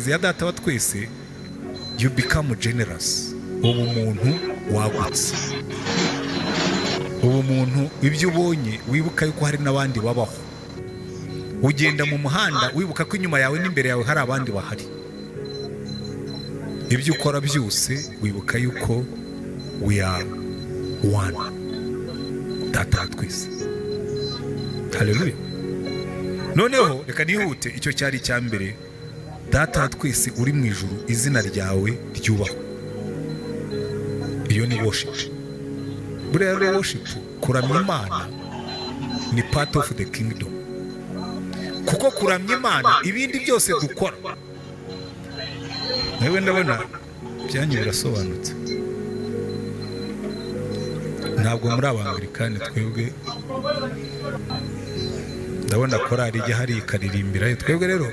Imitekerereze ya Data wa twese, you become generous. Uba umuntu wagutse, uba umuntu ibyo ubonye wibuka yuko hari n'abandi babaho. Ugenda mu muhanda wibuka ko inyuma yawe n'imbere yawe hari abandi bahari. Ibyo ukora byose wibuka yuko we are one, Data wa twese. Haleluya! Noneho reka nihute, icyo cyari icya mbere. Data wa twese uri mu ijuru, izina ryawe ryubahwe. Iyo ni worship. Buriya rero worship, kuramya Imana, ni part of the kingdom, kuko kuramya Imana, ibindi byose dukora, nawe ndabona byanyu birasobanutse. Ntabwo muri Abangilikani. Twebwe ndabona korari ijya hariya ikaririmbirayo. Twebwe rero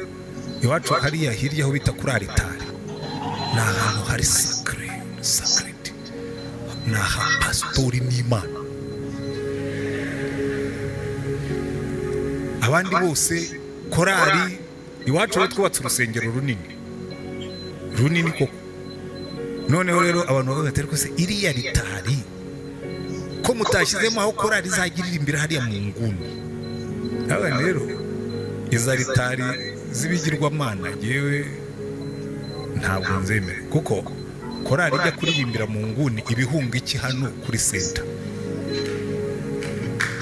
iwacu hariya hirya aho bita kuri aritari ni ahantu hari sacré, sacred, ni aha pasitori n'Imana. Abandi bose korari. Iwacu rero twubatse urusengero runini runini koko. Noneho rero abantu bavuga ati: "Ariko se iriya ritari ko mutashyizemo aho korari izajya iririmbira hariya mu nguni?" Abana rero, iza ritari z'ibigirwamana yewe ntabwo nzemera, kuko korari ijya kuririmbira mu nguni ibihunga iki hano kuri center?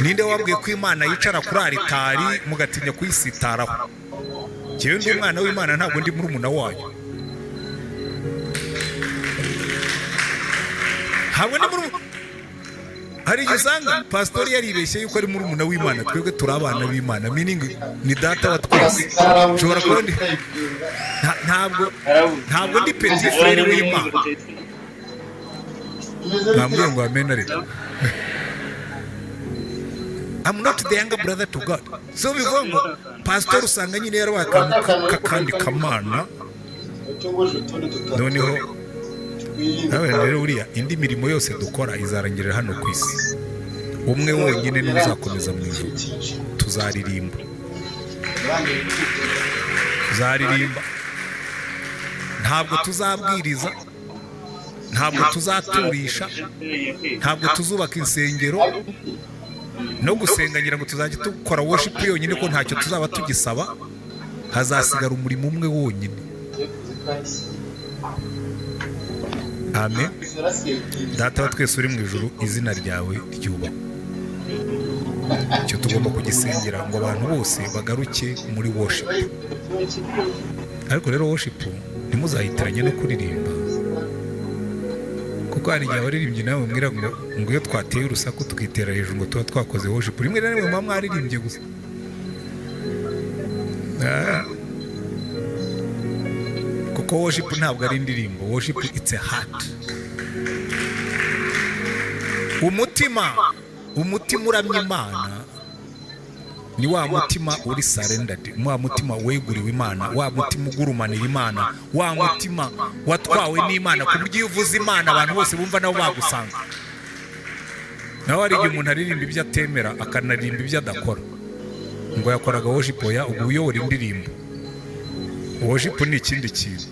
Ninde wabwiye ko Imana yicara kuri aritari mugatinya kuyisitaraho? Njyewe ndi umwana w'Imana, ntabwo ndi murumuna wayo. Ntabwo ndi murumuna. Hari igihe usanga pasitori yaribeshye yuko ari murumuna w'Imana. Twebwe turi abana b'Imana, meaning ni Data wa twese. Nshobora kuba ndi ntabwo ndi petit frère w'Imana. Nambwiye ngo amen. Ariko I'm not the younger brother to God. So bivuga ngo pasitori usanga nyine yarabaye akantu k'akandi kamana. Noneho nawe rero, buriya indi mirimo yose dukora izarangirira hano ku isi. Umwe wonyine niwe uzakomeza mu ijuru. Tuzaririmba, tuzaririmba. Ntabwo tuzabwiriza, ntabwo tuzaturisha, ntabwo tuzubaka insengero no gusenga. Ngira ngo tuzajya dukora worship yonyine, ko ntacyo tuzaba tugisaba. Hazasigara umurimo umwe wonyine. Amen. Data wa twese uri mu ijuru, izina ryawe ryubahwe. Icyo tugomba kugisengera ngo abantu bose bagaruke muri worship. Ariko rero worship ntimuzayitiranye no kuririmba, kuko hari igihe abaririmbyi nawe bamubwira ngo iyo twateye urusaku tukitera hejuru ngo tuba twakoze worship. Rimwe na rimwe muba mwaririmbye gusa. Ah. Kuko worship ntabwo ari indirimbo. Worship, it's a heart, umutima. Umutima uramya Imana ni wa mutima uri surrendered, wa mutima weguriwe Imana, wa mutima ugurumanira Imana, wa mutima watwawe n'Imana, ku buryo iyo uvuze Imana abantu bose bumva nabo bagusanga. Naho hari igihe umuntu aririmba ibyo atemera, akanaririmba ibyo adakora, ngo yakoraga worship. Ya ubwo uyobora indirimbo. Worship ni ikindi kintu.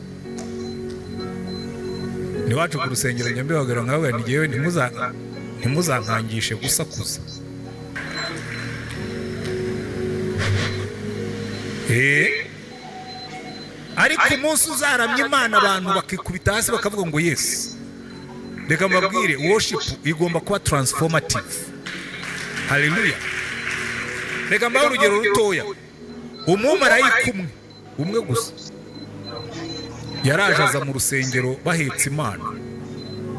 Niwacu ku rusengero njya mbibabwira, nkababwira ni jyewe ntimuzankangishe gusakuza. Ariko umunsi uzaramya Imana abantu bakikubita hasi bakavuga ngo "Yes". Reka mbabwire, worship igomba kuba transformative. Haleluya! Reka mbahe urugero rutoya. Umumarayika umwe umwe gusa yaraje aza mu rusengero bahetse Imana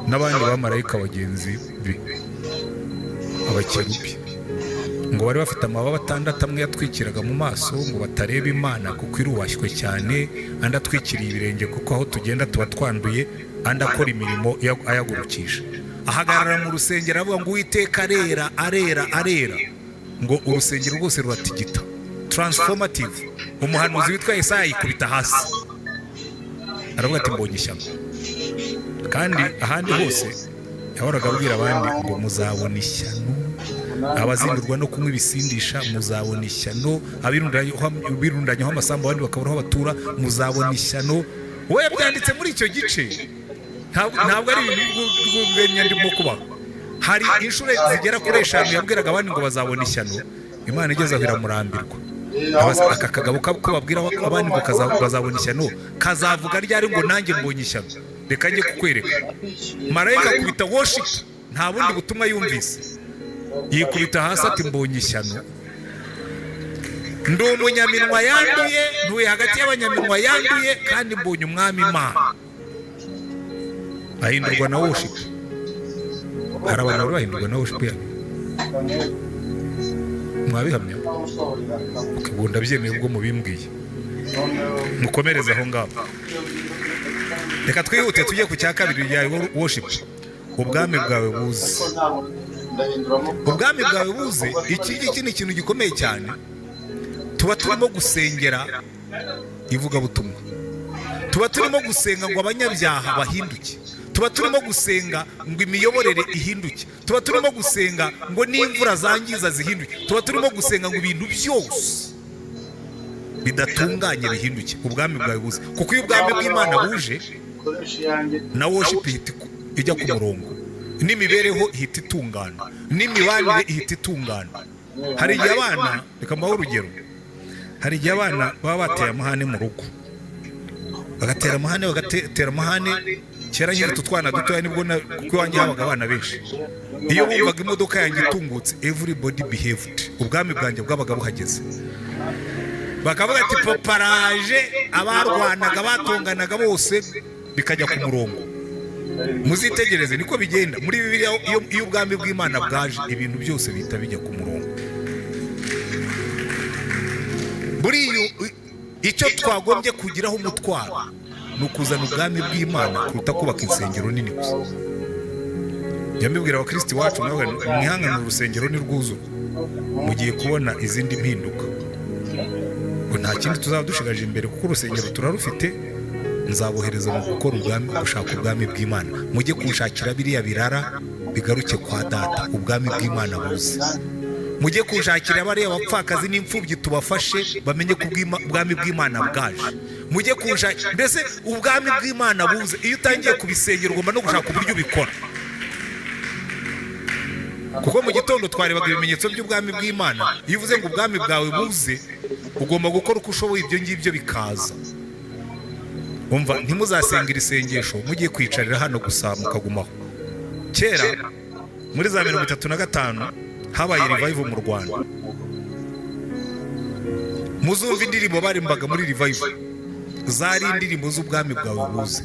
n'abandi bamarayika bagenzi be, abakerubi, ngo bari bafite amababa atandatu. Amwe yatwikiraga mu maso ngo batareba Imana kuko irubashywe cyane, andi atwikiriye ibirenge kuko aho tugenda tuba twanduye, andi akora imirimo ayagurukisha. Ahagarara mu rusengero avuga ngo: "Uwiteka arera, arera, arera." Ngo urusengero rwose ruratigita. Transformative. Umuhanuzi witwa Yesaya yikubita hasi aravuga ati: "Mbonye ishyano." Kandi ahandi hose yahoraga abwira abandi ngo: "Muzabona ishyano." Abazindurwa no kunywa ibisindisha, muzabona ishyano. Abirundanyaho amasambu abandi bakabura aho batura, muzabona ishyano. We byanditse muri icyo gice, ntabwo ari ibintu by'urwenya ndimo kubaho. Hari inshuro zigera kuri 5 yabwiraga abandi ngo bazabona ishyano. Imana igeze aho iramurambirwa. Aka kagabo ko babwira abandi ngo bazabona ishyano, kazavuga ryari ngo nanjye mbonye ishyano? Reka njye kukwereka. Marayika akubita worship, nta bundi butumwa yumvise, yikubita hasi ati: "Mbonye ishyano, ndi umunyaminwa yanduye, ntuye hagati y'abanyaminwa yanduye, kandi mbonye Umwami Imana." Ahindurwa na worship. Hari abantu bari bahindurwa na worship yanyu, mwabihamya? Ubwo ndabyemeye ubwo mubimbwiye. Mukomereze aho ngaho. Reka twihute tujye ku cya kabiri rya worship: ubwami bwawe buze. Ubwami bwawe buze. Iki ngiki ni ikintu gikomeye cyane. Tuba turimo gusengera ivugabutumwa, tuba turimo gusenga ngo abanyabyaha bahinduke, tuba turimo gusenga ngo imiyoborere ihinduke, tuba turimo gusenga ngo n'imvura zangiza zihinduke, tuba turimo gusenga ngo ibintu byose bidatunganye bihinduke. Ubwami bwawe buze, kuko iyo ubwami bw'Imana buje, na worship ihita ijya ku murongo, n'imibereho ihita itungana, n'imibanire ihita itungana. Hari igihe abana, reka mbahe urugero, hari igihe abana baba bateye amahane mu rugo, bagatera amahane, bagatera amahane. Kera nkiri utwana dutoya, nibwo kuko iwanjye habaga abana benshi, iyo bumvaga imodoka yanjye itungutse, everybody behaved. Ubwami bwanjye bwabaga buhageze, bakavuga ati: "Papa araje." Abarwanaga, batonganaga bose bikajya ku murongo. Muzitegereze, niko bigenda muri Bibiliya. Iyo ubwami bw'Imana bwaje, ibintu byose bihita bijya ku murongo. Buriya icyo twagombye kugiraho umutwaro ni ukuzana ubwami bw'Imana kuruta kubaka insengero nini gusa. Njya mbibwira abakristo iwacu nawe: "Mwihangane, urusengero ni rwuzura mugiye kubona izindi mpinduka." Ngo nta kindi tuzaba dushigaje imbere, kuko urusengero turarufite. Nzabohereza mu gukora ubwami, gushaka ubwami bw'Imana. Mujye kunshakira biriya birara bigaruke kwa data, ubwami bw'Imana buze. Mujye kunshakira bariya bapfakazi n'imfubyi, tubafashe bamenye ko ubwami bw'Imana bwaje. Mujye kunshakira, mbese ubwami bw'Imana buze. Iyo utangiye kubisengera, ugomba no gushaka uburyo ubikora, kuko mu gitondo twarebaga ibimenyetso by'ubwami bw'Imana. Iyo uvuze ngo ubwami bwawe buze, ugomba gukora uko ushoboye ibyo ngibyo bikaza. Umva, ntimuzasengere isengesho mugiye kwicarira hano gusa mukagumaho. Kera muri za 35 habaye revival mu Rwanda. Muzumva indirimbo barimbaga muri revival, zari indirimbo z'ubwami bwawe buze,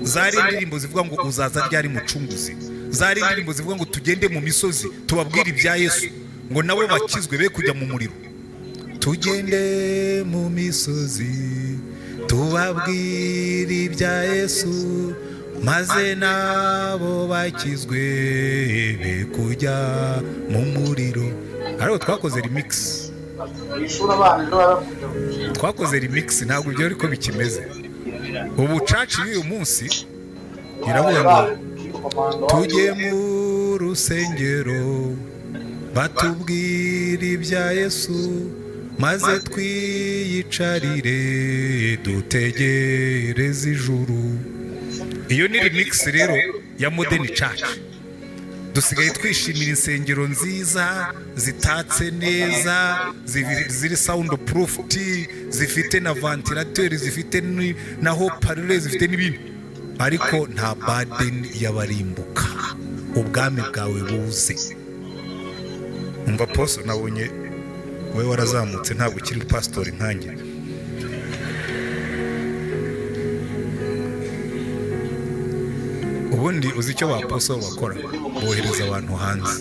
zari indirimbo zivuga ngo uzaza ryari Mucunguzi, zari indirimbo zivuga ngo tugende mu misozi tubabwire ibya Yesu, ngo nabo bakizwe be kujya mu muriro. Tugende mu misozi tubabwire ibya Yesu, maze nabo bakizwe be kujya mu muriro. Ariko twakoze remix, twakoze remix, ntabwo ibyo ariko bikimeze. Ubu church y'uyu munsi iravuga ngo tujye mu rusengero batubwire ibya Yesu, maze twiyicarire dutegereze ijuru. Iyo ni remix rero ya modern church. Dusigaye twishimira insengero nziza zitatse neza, ziri sound proof, zifite na ventilateur, zifite na haut-parleur, zifite n'ibindi, ariko nta burden y'abarimbuka. Ubwami bwawe buze. Umva poso, nabonye wowe warazamutse, ntabwo ukiri pasitori nkanjye. Ubundi uzi icyo ba poso bakora? Bohereza abantu hanze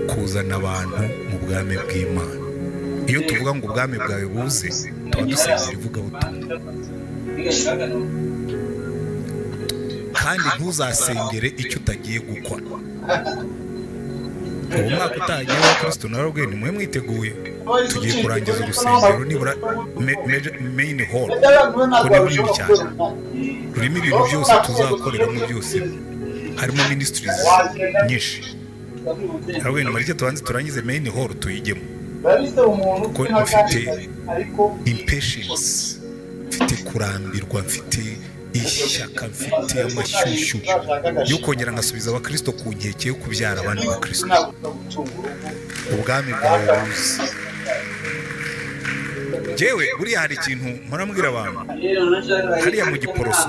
kuzana abantu mu bwami bw'Imana. Iyo tuvuga ngo ubwami bwawe buze, tuba dusengera ivugabutumwa. Kandi ntuzasengere icyo utagiye gukora. Ubu mwaka utagiye wa Kristo, narabwiye ni mwe mwiteguye, tugiye kurangiza urusengero, nibura main hall, ko ni runini cyane, rurimo ibintu byose tuzakoreramo byose, harimo ministries nyinshi. Ahubwo ni mureke tubanze turangize main hall, tuyijyemo, Biba bisaba umuntu kuko uzwi nka mfite Kandi, ariko impatience, mfite kurambirwa, mfite ishyaka, mfite amashyushyu yo kongera ngasubiza abakristo ku nkeke yo kubyara abandi bakristo. Ntabwo ushobora gutunga urugo. Ubwami bwawe buze. Jewe buriya hari ikintu mpora mbwira abantu. Hariya mu Giporoso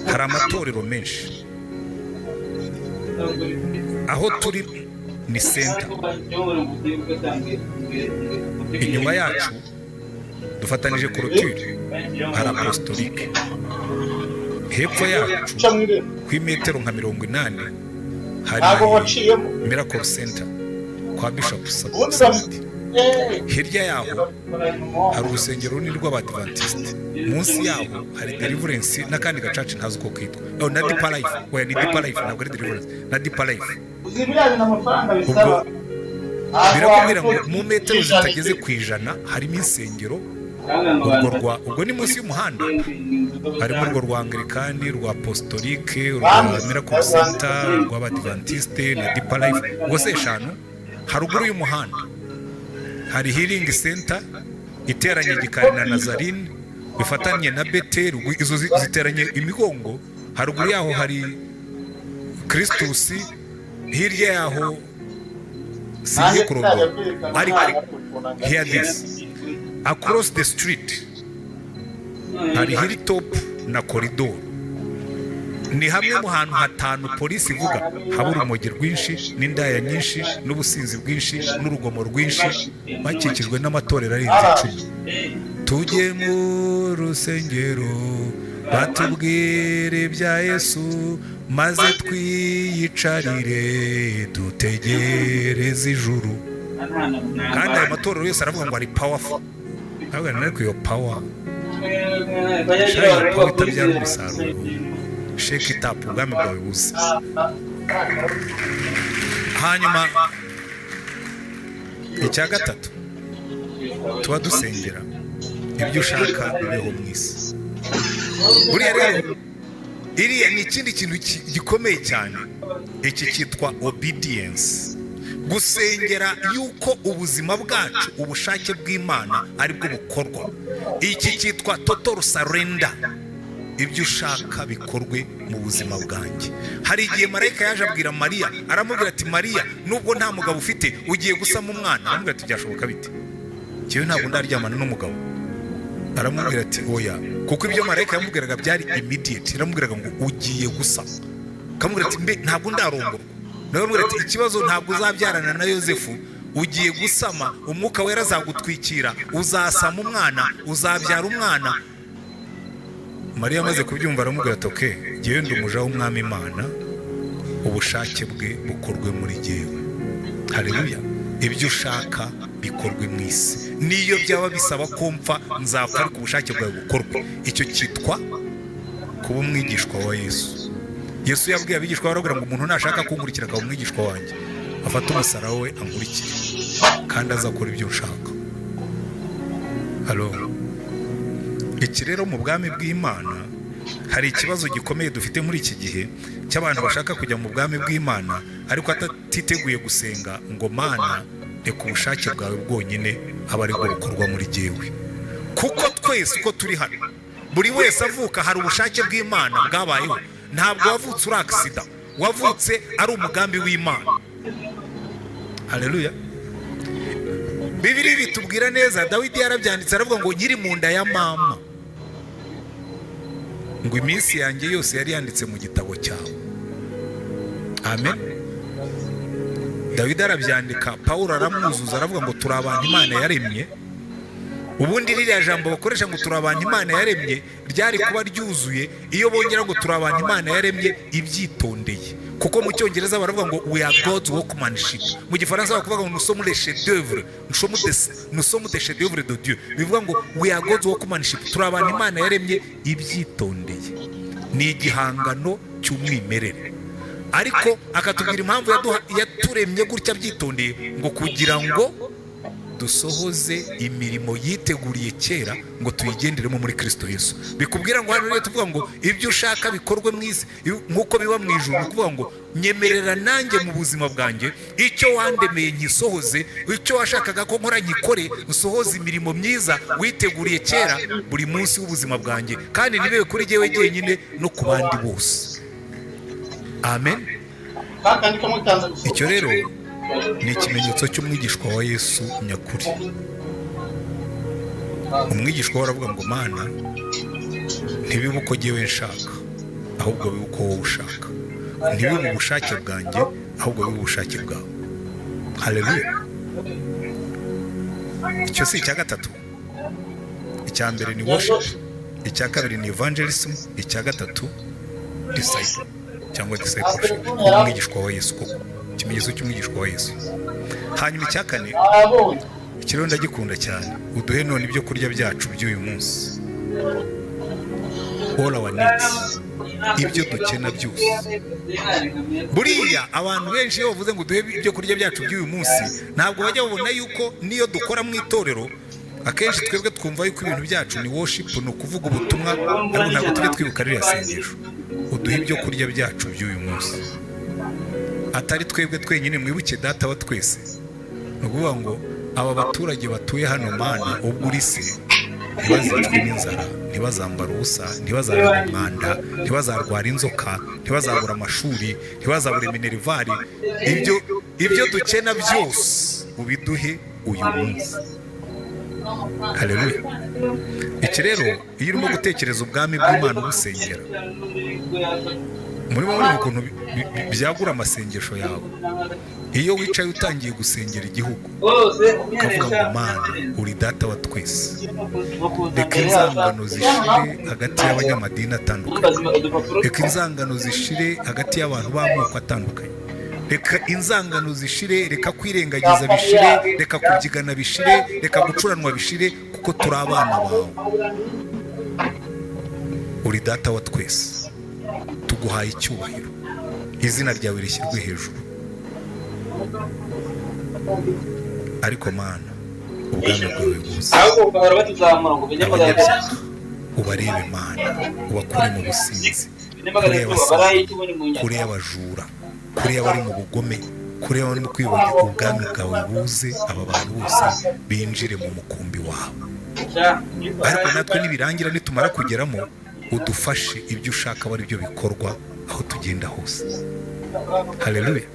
hari amatorero menshi. Aho turi ni center, inyuma yacu dufatanije clôture hari apostolique, hepfo yacu Uca mu irembo. ku imetero nka 80 hari Ntabwo waciyemo. Miracle Center kwa Bishop Ubundi Sabiti. Hirya yaho hari urusengero runini rw'Abadivantisite, munsi yaho hari Deliverance n'akandi gacaca ntazi uko kitwa. Oh, na Deeper Life. Oya, ni Deeper Life, ntabwo ari Deliverance, na Deeper Life. Uzi biriya bintu amafaranga bisaba? Ubwo birakubwira ngo mu metero zitageze ku 100 harimo insengero. Urwo rwa, ubwo ni munsi y'umuhanda, harimo urwo rwa Anglikani, rwa Apostolique, urwa Miracle Center, rw'Abadivantisite na Deeper Life, ubwo se eshanu. Haruguru y'umuhanda hari Healing Center iteranye Gikari na Nazarene, bifatanye na Beteri. Ubwo izo ziteranye imigongo. Haruguru yaho hari Christus, hirya yaho singiye kurondora. Ariko hear this: across the street hari Hilltop na Corridor. Ni hamwe mu hantu hatanu polisi ivuga haba urumogi rwinshi n'indaya nyinshi n'ubusinzi bwinshi n'urugomo rwinshi, bakikijwe n'amatorero arenze 10. Tujye mu rusengero batubwire ibya Yesu, maze twiyicarire dutegereze ijuru. Kandi ayo matorero yose aravuga ngo ari powerful. Ntabwo, ariko iyo power, sha, iyo power itabyara umusaruro, shake it up. Ubwami bwawe buze. Hanyuma icya gatatu tuba dusengera, ibyo ushaka bibeho mu isi. Buriya rero iriya ni ikindi kintu gikomeye cyane. Iki cyitwa obedience, gusengera yuko ubuzima bwacu ubushake bw'Imana aribwo bukorwa. Iki cyitwa total surrender, ibyo ushaka bikorwe mu buzima bwanjye. Hari igihe marayika yaje abwira Mariya, aramubwira ati: "Mariya, nubwo nta mugabo ufite, ugiye gusama umwana." Aramubwira ati: "Byashoboka bite? Njyewe ntabwo ndaryamana n'umugabo." Aramubwira ati: "Oya." Kuko ibyo marayika yamubwiraga byari immediate. Yaramubwiraga ngo ugiye gusama, akamubwira ati: "Mbe ntabwo ndarongorwa?" Nawe aramubwira ati: "Ikibazo, ntabwo uzabyarana na Yosefu, ugiye gusama, Umwuka Wera azagutwikira, uzasama umwana, uzabyara umwana." Mariya amaze kubyumva aramubwira ati: "Okay, ngewe ndi umuja w'Umwami Imana, ubushake bwe bukorwe muri jyewe." Haleluya! Ibyo ushaka bikorwe mu isi, niyo byaba bisaba ko mpfa, nzapfa, ariko ubushake bwawe bukorwe. Icyo cyitwa kuba umwigishwa wa Yesu. Yesu yabwiye abigishwa be, arababwira ngo umuntu nashaka kunkurikira akaba umwigishwa wanjye, afate umusaraba we ankurikire, kandi azakora ibyo nshaka. Halo, iki rero, mu bwami bw'Imana hari ikibazo gikomeye dufite muri iki gihe cy'abantu bashaka kujya mu bwami bw'Imana ariko atiteguye gusenga ngo: "Mana, reka ubushake bwawe bwonyine abe aribwo bukorwa muri jyewe." Kuko twese uko turi hano, buri wese avuka hari ubushake bw'Imana bwabayeho. Ntabwo wavutse uri accident, wavutse ari umugambi w'Imana. Haleluya! Bibiri bitubwira neza, Dawidi yarabyanditse, aravuga ngo nkiri mu nda ya mama, ngo iminsi yanjye yose yari yanditse mu gitabo cyawe. Amen. Dawidi arabyandika, Pawulo aramwuzuza, aravuga ngo turi abantu Imana yaremye. Ubundi ririya jambo bakoresha ngo turi abantu Imana yaremye ryari kuba ryuzuye iyo bongera ngo turi abantu Imana yaremye ibyitondeye. Kuko mu Cyongereza baravuga ngo "We are God's workmanship", mu Gifaransa bakavuga ngo "Nous sommes les chefs d'œuvre, nous sommes des chefs d'œuvre de Dieu". Bivuga ngo "We are God's workmanship", turi abantu Imana yaremye ibyitondeye, ni igihangano cy'umwimerere. Ariko akatubwira impamvu yaturemye gutya byitondeye, ngo kugira ngo Dusohoze imirimo yiteguriye kera ngo tuyigenderemo muri Kristo Yesu. Bikubwira ngo hano rero tuvuga ngo ibyo ushaka bikorwe mu isi nk'uko biba mu ijuru. Ni ukuvuga ngo nyemerera nanjye mu buzima bwanjye icyo wandemeye nkisohoze, icyo washakaga ko nkora nkikore, nsohoze imirimo myiza witeguriye kera buri munsi w'ubuzima bwanjye, kandi ntibibe kuri jyewe jyenyine, no ku bandi bose. Amen. Kakandi kamwe kanza gusohoka. Icyo rero ni ikimenyetso cy'umwigishwa wa Yesu nyakuri. Umwigishwa we aravuga ngo: "Mana, ntibibe uko jyewe nshaka, ahubwo bibe uko wowe ushaka. Ntibibe ubushake bwanjye, ahubwo bibe ubushake bwawe." Haleluya! Icyo si icya gatatu? Icya mbere ni worship, icya kabiri ni evangelism, icya gatatu disciple cyangwa discipleship, kuba umwigishwa wa Yesu koko, ikimenyetso cy'umwigishwa wa Yesu. Hanyuma icya kane, Abonye. iki rero ndagikunda cyane: "Uduhe none ibyo kurya byacu by'uyu munsi." All our needs, ibyo dukena byose. Buriya abantu benshi iyo bavuze ngo uduhe ibyo kurya byacu by'uyu munsi, ntabwo bajya babona yuko niyo dukora mu itorero, akenshi twebwe twumva yuko ibintu byacu ni worship, ni ukuvuga ubutumwa, ariko ntabwo tujya twibuka ririya sengesho: "Uduhe ibyo kurya byacu by'uyu munsi." Atari twebwe twenyine, mwibuke Data wa twese. Ni ukuvuga ngo aba baturage batuye hano, Mana, ubwo uri se, ntibazicwe n'inzara, ntibazambara ubusa, ntibazabura umwanda, ntibazarwara inzoka, ntibazabura amashuri, ntibazabure minerval. Ibyo dukena byose ubiduhe uyu munsi. Haleluya! Iki rero, iyo urimo gutekereza ubwami bw'Imana ubusengera, murimo mureba ukuntu byagura amasengesho yawe. Iyo wicaye utangiye gusengera igihugu, ukavuga ngo: "Mana, uri Data wa twese, reka inzangano zishire hagati y'abanyamadini atandukanye, reka inzangano zishire hagati y'abantu b'amoko atandukanye, reka inzangano zishire, reka kwirengagiza bishire, reka kubyigana bishire, reka gucuranwa bishire, kuko turi abana bawe, uri Data wa twese, tuguhaye icyubahiro, izina ryawe rishyirwe hejuru. Ariko Mana, ubwami bwawe buze, Ahubwo bahora batuzamura ngo bine magana abanyabyaha atatu ubarebe Mana, ubakure mu businzi, bine magana kure atatu y'abasaza, barahita ubone mu kure nyanja y'abajura, kure y'abari mu bugome, kure y'abari mu kwibagirwa. Ubwami bwawe buze, aba bantu bose binjire mu mukumbi wawe. Ariko natwe nibirangira, nitumara kugeramo, udufashe ibyo ushaka aba ari byo bikorwa aho tugenda hose." Haleluya!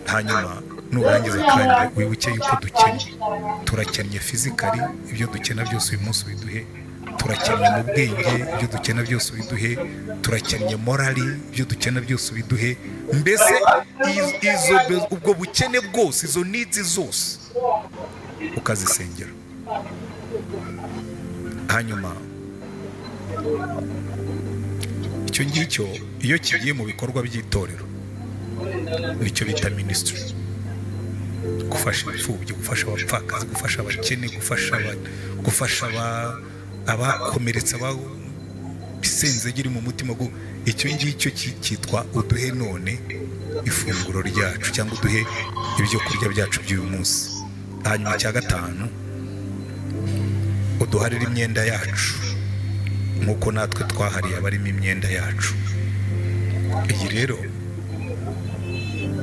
Hanyuma nurangiza kandi wibuke yuko dukennye. Turakennye physically, ibyo dukena byose uyu munsi ubiduhe. Turakennye mu bwenge, ibyo dukena byose ubiduhe. Turakennye morally, ibyo dukena byose ubiduhe. Mbese ubwo bukene bwose, izo needs zose ukazisengera. Hanyuma icyo ngicyo iyo kigiye mu bikorwa by'itorero, nicyo bita ministry: gufasha imfubyi, gufasha abapfakazi, gufasha abakene, gufasha abakomeretse, ibisenzegeri mu mutima. Icyo ngicyo cyitwa "Uduhe none ifunguro ryacu" cyangwa "Uduhe ibyo kurya byacu by'uyu munsi". Hanyuma icya gatanu: "Uduharire imyenda yacu nk'uko natwe twahariye abarimo imyenda yacu." Iyi rero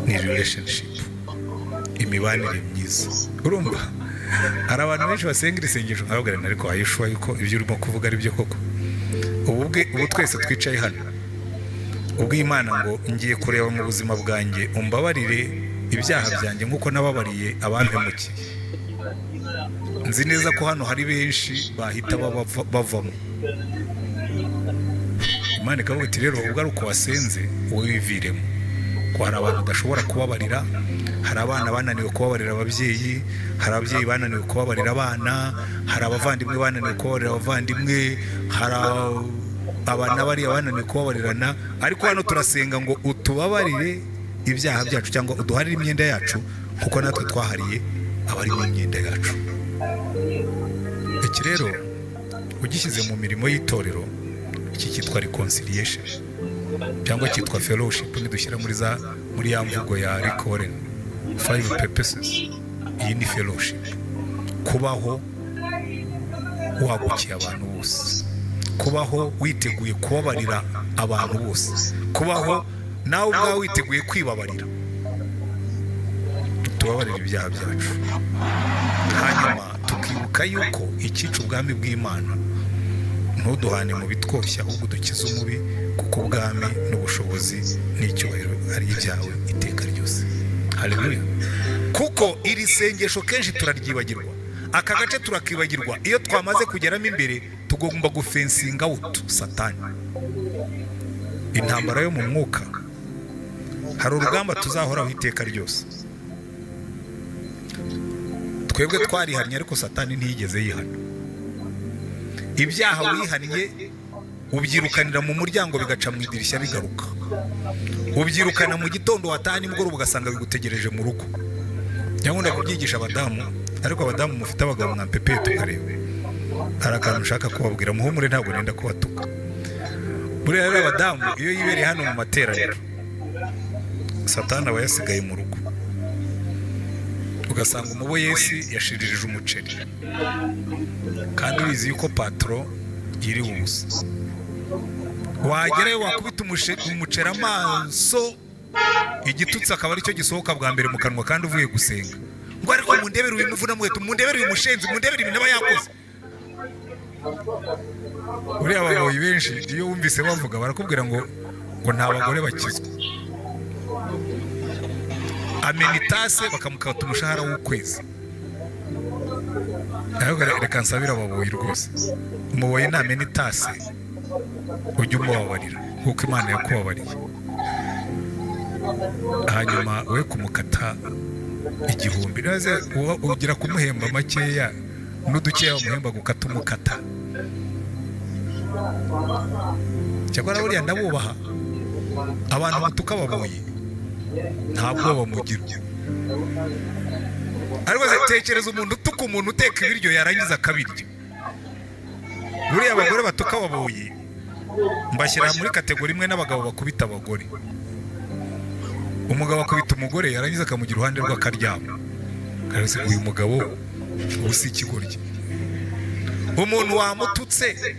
ni relationship, imibanire myiza. Urumva hari abantu benshi basenga iri sengesho, nkababwira nti: "Ariko are you sure yuko ibyo urimo kuvuga ari byo koko?" Ubu bwe ubu twese twicaye hano, ubwo Imana ngo: "Ngiye kureba mu buzima bwanjye, umbabarire ibyaha byanjye nk'uko nababariye abampemukiye," nzi neza ko hano hari benshi bahita bavamo. Imana ikavuga iti: "Rero ubwo ari uko wasenze, wowe wiviremo, ko hari abantu udashobora kubabarira. Hari abana bananiwe kubabarira ababyeyi, hari ababyeyi bananiwe kubabarira abana, hari abavandimwe bananiwe kubabarira abavandimwe, hari abana bariya bananiwe kubabarirana. Ariko hano turasenga ngo utubabarire ibyaha byacu cyangwa uduharire imyenda yacu kuko natwe twahariye abarimo imyenda yacu." Iki rero ugishyize mu mirimo y'itorero, iki cyitwa reconciliation cyangwa cyitwa fellowship. Nidushyira muri ya mvugo ya Rick Warren, five purposes, iyi ni fellowship. Kubaho wagukiye abantu bose, kubaho witeguye kubabarira abantu bose, kubaho nawe ubwawe witeguye kwibabarira. Tubabarira ibyaha byacu, hanyuma tukibuka yuko icyica ubwami bw'Imana. Ntuduhane mu bitwoshya, ahubwo udukize umubi, kuko ubwami n'ubushobozi n'icyubahiro ari ibyawe iteka ryose. Haleluya! Kuko iri sengesho kenshi turaryibagirwa, aka gace turakibagirwa. Iyo twamaze kugeramo imbere, tugomba gufencinga out Satani. Intambara yo mu mwuka, hari urugamba tuzahoraho iteka ryose. Twebwe twarihannye, ariko Satani ntiyigeze yihana. Ibyaha wihannye ubyirukanira mu muryango, bigaca mu idirishya bigaruka. Ubyirukana mu gitondo, wataha nimugoroba ugasanga bigutegereje mu rugo. Nyakunda kubyigisha abadamu, ariko abadamu mufite abagabo mwa pepe, tukareba. Hari akantu nshaka kubabwira, muhumure, ntabwo nenda kubatuka. Buriya rero abadamu iyo yibereye hano mu materaniro, Satani aba yasigaye mu rugo, ugasanga umuboyesi yashiririje umuceri kandi ubizi yuko patron yiriwe ubusa. Wagerayo wakubita umuceri amaso, igitutsi akaba aricyo gisohoka bwa mbere mu kanwa, kandi uvuye gusenga, ngo: "Ariko mundebere uyu muvuna muheto, mundebere uyu mushenzi, mundebere ibintu aba yakoze." Uriya ababoyi benshi iyo wumvise bavuga, barakubwira ngo nta bagore bakizwa. Amena itase bakamukata umushahara w'ukwezi. Ariko reka nsabire ababoyi rwose, umuboyi namena itase ujye umubabarira nk'uko Imana yakubabariye, hanyuma we kumukata 1000. Maze ugira kumuhemba makeya n'udukeya bamuhemba, gukata umukata. Cyakora buriya ndabubaha abantu mutuka ababoyi, nta bwoba mugira. Ariko se tekereza umuntu utuka umuntu uteka ibiryo, yarangiza akabirya. Buriya abagore batuka ababoyi mbashyira muri category imwe n'abagabo bakubita abagore. Umugabo akubita umugore, yarangiza akamugira iruhande rwe akaryama. Karese uyu mugabo ubu si ikigoryi? Umuntu wamututse,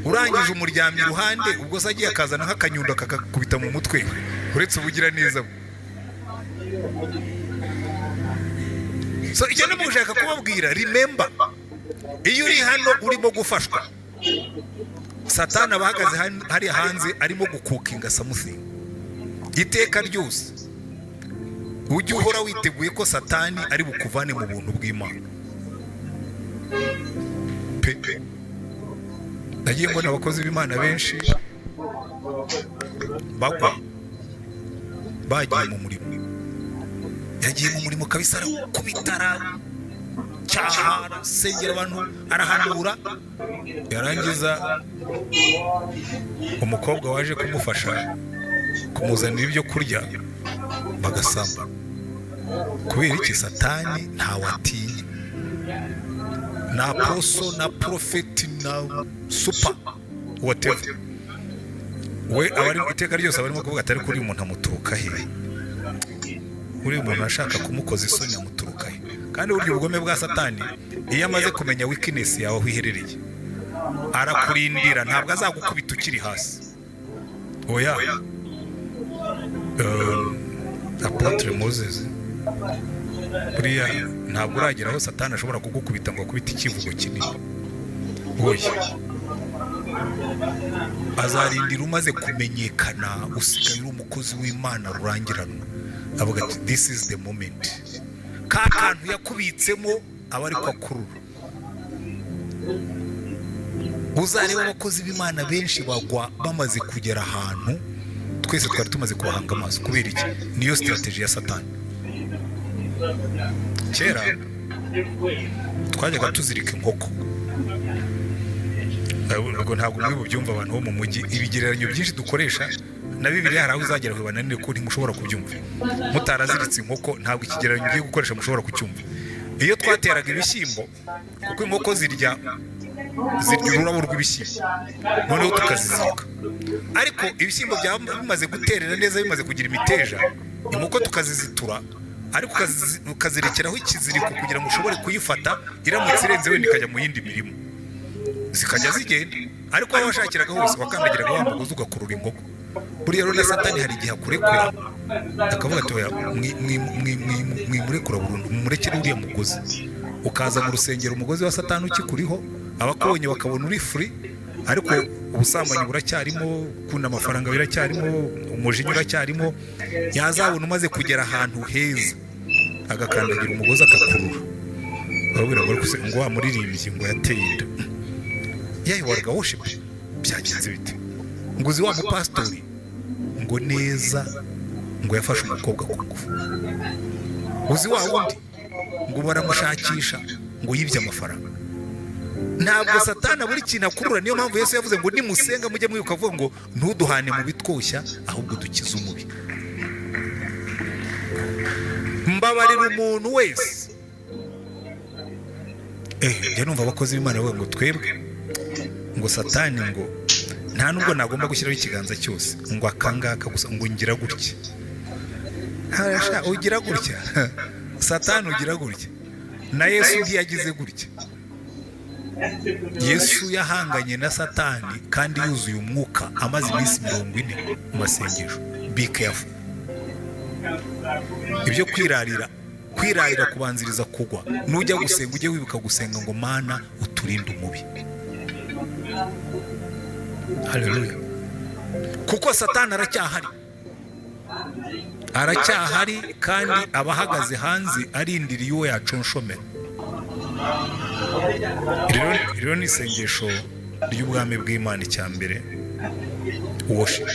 urangije umuryamye iruhande, ubwo se agiye akazana nk'akanyundo akakakubita mu mutwe, uretse ubugira neza bwe? So icyo ndimo gushaka kubabwira, remember, iyo uri hano urimo gufashwa, Satani aba ahagaze hariya hanze arimo gucookinga something. Iteka ryose ujye uhora witeguye ko Satani ari bukuvane mu buntu bw'Imana pe. Nagiye mbona abakozi b'Imana benshi bagwa bagiye mu murimo. Yagiye mu murimo kabisa, arakubita, aracyaha, arasengera abantu, arahanura, yarangiza umukobwa waje kumufasha kumuzanira ibyo kurya bagasambana. Kubera iki? Satani ntawe atinya, na apostle, na prophet, na super whatever. We aba ari iteka ryose aba arimo kuvuga ati: "Ariko uriya umuntu amuturuka he? Uriya umuntu ashaka kumukoza isoni amuturuka he?" Kandi burya ubugome bwa Satani, iyo amaze kumenya weakness yawe aho iherereye, arakurindira. Ntabwo azagukubita ukiri hasi, oya. Apôtre Moses, buriya ntabwo uragera aho Satani ashobora kugukubita ngo akubite ikivugo kinini, oya. Azarindira umaze kumenyekana, usigaye uri umukozi w'Imana rurangiranwa, avuga ati: "This is the moment." Ka kantu yakubitsemo aba ariko akurura. Uzareba abakozi b'Imana benshi bagwa bamaze kugera ahantu twese twari tumaze kubahanga amaso. Kubera iki? Niyo strategy ya Satani. Kera twajyaga tuzirika inkoko. Ubwo ntabwo muri bubyumva abantu bo mu mujyi. Ibigereranyo byinshi dukoresha na Bibiliya, hari aho uzagera bananire ko ntimushobora kubyumva mutaraziritse inkoko. Ntabwo ikigereranyo ugiye gukoresha mushobora kucyumva. Iyo twateraga ibishyimbo, kuko inkoko zirya ururabo rw'ibishyimbo, noneho tukazizirika, ariko ibishyimbo byaba bimaze guterera neza, bimaze kugira imiteja, inkoko tukazizitura. Ariko ukazirekeraho ikiziriko kugira ngo ushobore kuyifata, iramutse irenze wenda ikajya mu yindi mirimo, zikajya zigenda. Ariko aho washakiraga hose wakandagiraga wa mugozi ugakurura inkoko. Buriya rero na Satani hari igihe akurekura akavuga ati: "Oya, mwimurekura burundu, mumurekere uriya mugozi." Ukaza mu rusengero umugozi wa Satani ukikuriho, abakubonye bakabona uri free, ariko ubusambanyi buracyarimo, gukunda amafaranga biracyarimo, umujinya uracyarimo. Yazabona umaze kugera ahantu heza, agakandagira umugozi akakurura. Barabwira ngo: "Ariko se ngo wa muririmbyi ngo yateye inda, yayoboraga worship, byagenze bite? Ngo uzi wa mupasitori ngo neza ngo yafashe umukobwa ku ngufu? Uzi wa wundi ngo baramushakisha ngo yibye amafaranga?" Ntabwo Satani buri kintu akurura. Niyo mpamvu Yesu yavuze ngo nimusenga mujye mwibuka avuga ngo: "Ntuduhane mu bitwoshya, ahubwo dukize umubi." Mbabarira umuntu wese. Njya numva abakozi b'Imana bavuga ngo twebwe ngo Satani ngo nta nubwo nagomba gushyiraho ikiganza cyose, ngo akangaka gusa, ngo ngira gutya. Harasha, ugira gutya Satani, ugira gutya. Na Yesu ntiyagize gutya. Yesu yahanganye na Satani kandi yuzuye umwuka, amaze iminsi 40 mu masengesho. Be careful. Ibyo kwirarira, kwirarira kubanziriza kugwa. Nujya gusenga ujye wibuka gusenga ngo: "Mana, uturinde umubi." Haleluya! Kuko Satani aracyahari, aracyahari, kandi aba ahagaze hanze arindiriye uwo yaconshomera. Rero ni isengesho ry'ubwami bw'Imana. Icya mbere, worship.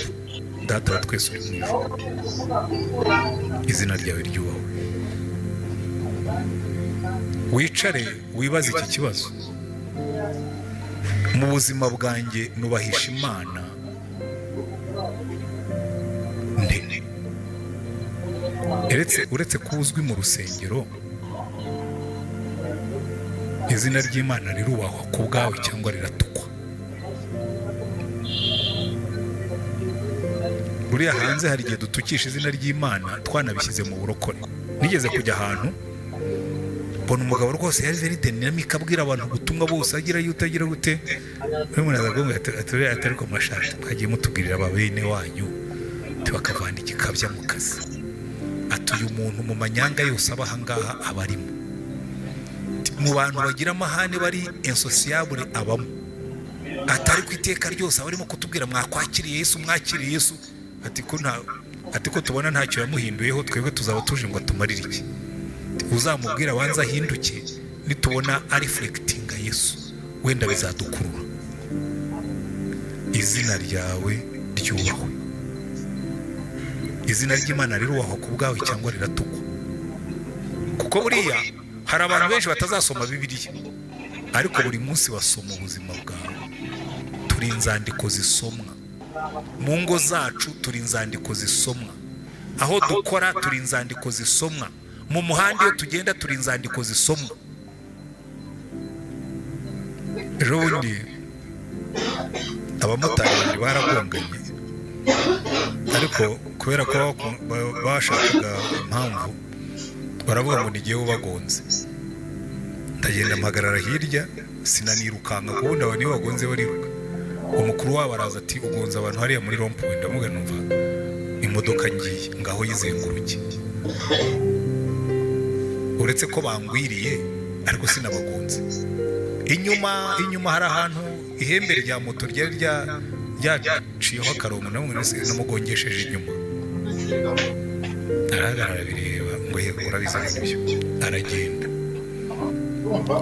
Data wa twese uri mu ijuru, izina ryawe ryubahwe. Wicare wibaze iki kibazo: mu buzima bwanjye nubahisha Imana nte? Uretse kuba uzwi mu rusengero, izina ry'Imana rirubahwa ku bwawe cyangwa riratukwa? Buriya hanze hari igihe dutukisha izina ry'Imana twanabishyize mu burokore. Nigeze kujya ahantu mbona umugabo rwose yari very dynamic, abwira abantu ubutumwa bose, agira yute, agira gute. Umuntu aza kumbwira ati: "Ariko mashati mwagiye mutubwirira aba bene wanyu bakavana igikabya mu kazi." Ati: "Uyu muntu mu manyanga yose aba aha ngaha aba arimo, mu bantu bagira amahane, bari insociable, abamo." Atari ku iteka ryose aba arimo kutubwira: "Mwakwakiriye Yesu, mwakiriye Yesu." Ati ko nta ati ko tubona ntacyo yamuhinduyeho, twebwe tuzaba tuje ngo atumarire iki? Uzamubwira abanze ahinduke, nitubona areflectinga Yesu wenda bizadukurura. Izina ryawe ryubahwe. Izina ry'Imana rirubahwa ku bwawe cyangwa riratukwa? Kuko buriya hari abantu benshi batazasoma Bibiliya, ariko buri munsi basoma ubuzima bwawe. Turi inzandiko zisomwa mu ngo zacu, turi inzandiko zisomwa aho dukora, turi inzandiko zisomwa mu muhanda iyo tugenda, turi inzandiko zisomwa. Ejo bundi abamotari babiri baragonganye, ariko kubera ko bashakaga impamvu baravuga ngo ni jyewe ubagonze. Ndagenda mpagarara hirya, sinanirukanka, kuko ubundi abantu iyo bagonze bariruka. Umukuru wabo araza ati: "Ugonze abantu hariya muri rond-point." Ndamuga numva imodoka ngiye ngaho yizenguruke. Uretse ko bangwiriye, ariko sinabagonze. Inyuma, inyuma hari ahantu ihembe rya moto ryari ryaciyeho akarongo, namwe namugongesheje inyuma. Arahagarara, bireba ngo: "Yego, urabizi, nibyo." Aragenda ngo.